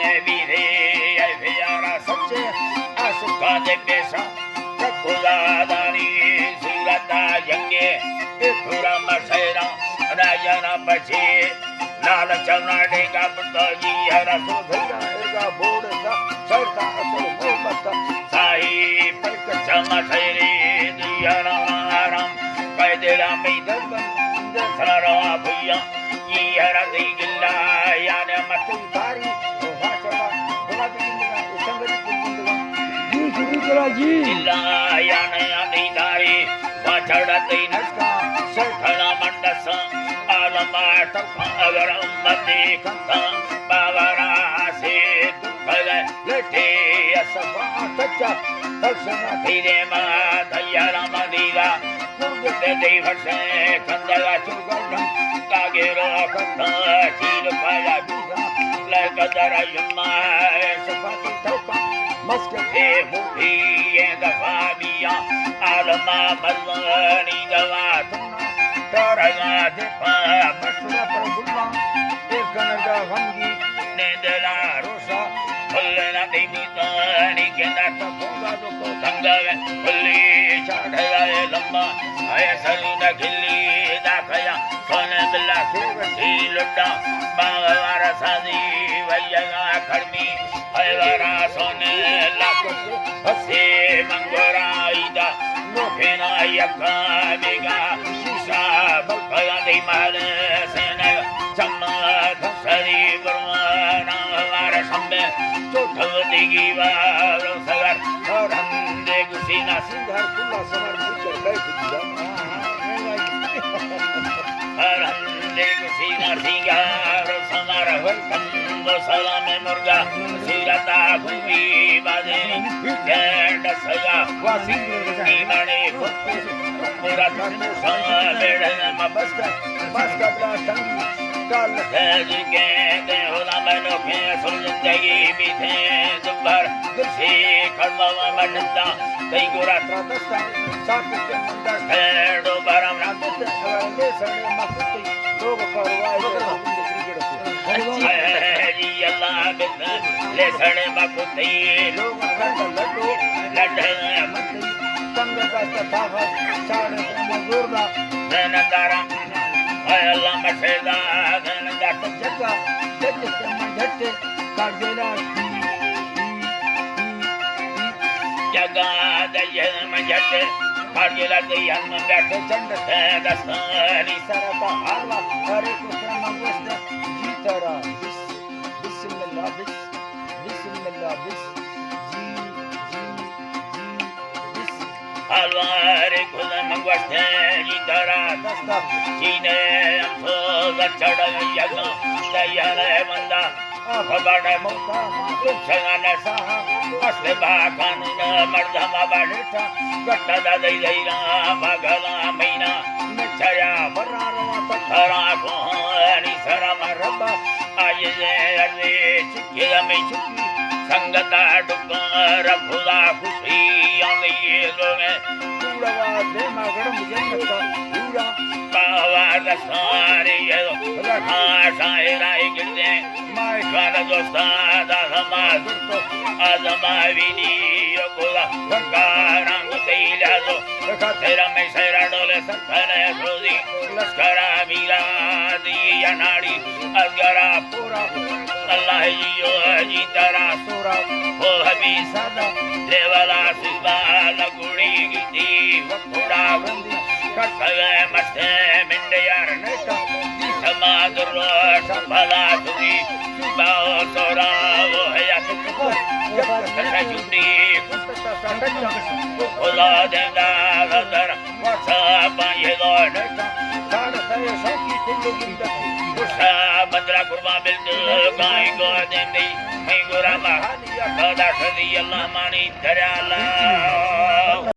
نبی رے، اے پیارا سچے عاشقاں دے پیشا، تکو دادانی صورت آ جنگے، اے پورا مشہرا، راجانا پچے، لال چونا ڈینگا پٹو جی، ہر سو دھیرا، ارگا بوڑ دا، شرطا اصل محبت، سائی پلک چما ٹھہرے، دیا رام رام، پیدلا میں دربند، سارا بھیا، یہ رضی گلا، یعنی متو تاری، واچڑا، گلابی گندگا، سنگتی کل گندگا۔ جی، شروع کرا جی۔ اللہ یا نیا دیداری، واچڑا تئی نسکا، سرکھنا منڈسا، عالم آٹکا، اگر امتی کنتا، باورا سے دکھلے، لٹے اصفا کچا، پلسنا تیرے ما، دیارا مدیرا، گرگتے دی فرشے، کندگا چوگردن، کاگیرو کندن، چیر پایا بیزا، لگدر یما، شفاتی توکا، مسکتے موتی، اے دفا بیا، عالما مزنی دوا تنا، تارگا دفا، مشورت گلا، اے کنگا غمگی، نے دلا روشا، کلنا دیمی دانی کے ناتا پونگا دو کو دنگا وے، کلی چاڑھیا اے لمبا، اے سرو دا کلی دا کھیا، سونے بلا کے وسی لڈا، باغ وارا سازی ویگا کھڑمی، اے وارا سونے لاکھ ہسے منگورا ایدا، نوکھینا یکا بیگا، شیشا بلکیا دی مال سینے، چما سری بروانا وار شمبے، چوٹھو دیگی وار سگر، اور ہندے گسینا سنگھار کلا سمر بوچر بیٹھ گیا۔ اور ہندے گسینا سنگھار سمر، کندو سلام مرگا، سیرتا گنگی بازے، گینڈ سگا، واسی، نیمانے، پورا تنو سمر، بیڑ مبست، بس قبلا تنگی، کل خیز کے دے ہونا مینو کے سن زندگی بیتے دوبر، دل سے کڑوا مٹتا، تئی گورا ترا دستا، ساکت کے من دست ہے، ڈو بارم رابط، لے سڑے مکتی، لوگ پرواہ، اے جی اللہ بت، لے سڑے مکتی، لوگ لڈو، لڈ، تنگ دست تھا، ساڑے مزور دا، زین دارا، اے اللہ مشہدا، زین دارا، جگہ، جگہ سے من جھٹے، کاجلا، جگہ، جگہ سے من جھٹے، کاجلا، دے ہم بیٹھے، چنڈ سے دستانی سرا تا حالا، ہر ایک سر من گوشت، جی ترا، بس، بسم اللہ، بس، بسم اللہ، بس، جی، جی، جی، بس۔ الوار کلم گوشتے جی ترا دستا، سینے ہم سوز چڑھ یگا، تیار بندہ، آف بڑے موتا، تم سگا نسا، است با قانون مردم بڑیٹا، گٹا دا دئی دئی را، باگلا مینا، مچھریا برا روا، تھرا کوہانی سرا مربا، آئی زے ارزی، یہ ہمیں چکی سنگتا ڈکار خدا خوشی آنگی لوگے۔ کوڑوا دیما گڑم جنتا کوڑا باوا دساری یہ لکھا شاعرائی گردے۔ مائے کار دوستا دا ہما زرتو آزما وینی یو کولا بھنگارانگ تیلا دو۔ خاطر میں سیرا ڈولے سنتنے سوزی لشکرا میرا دی یا ناڑی ازگرا پورا۔ اللہ جیو جی ترا سورا، او حبی سادا، دیوالا سیبا لگوڑی گیتی، وکوڑا گندی، کٹگے مستے منڈے یار نیتا، دی سما درو شمبلا سوی، سیبا او سورا، او حیات کتا، یک کتا جوڑی، کتا سا سا خدا دیندا غزر، واسا پائیں دور نشا، ساڑ سرے شوقی کل زندگی۔ گشا بدرا قربان بلد گائیں گو دین دی، میں گورا مہانی اکادا سدی اللہ مانی دریا اللہ۔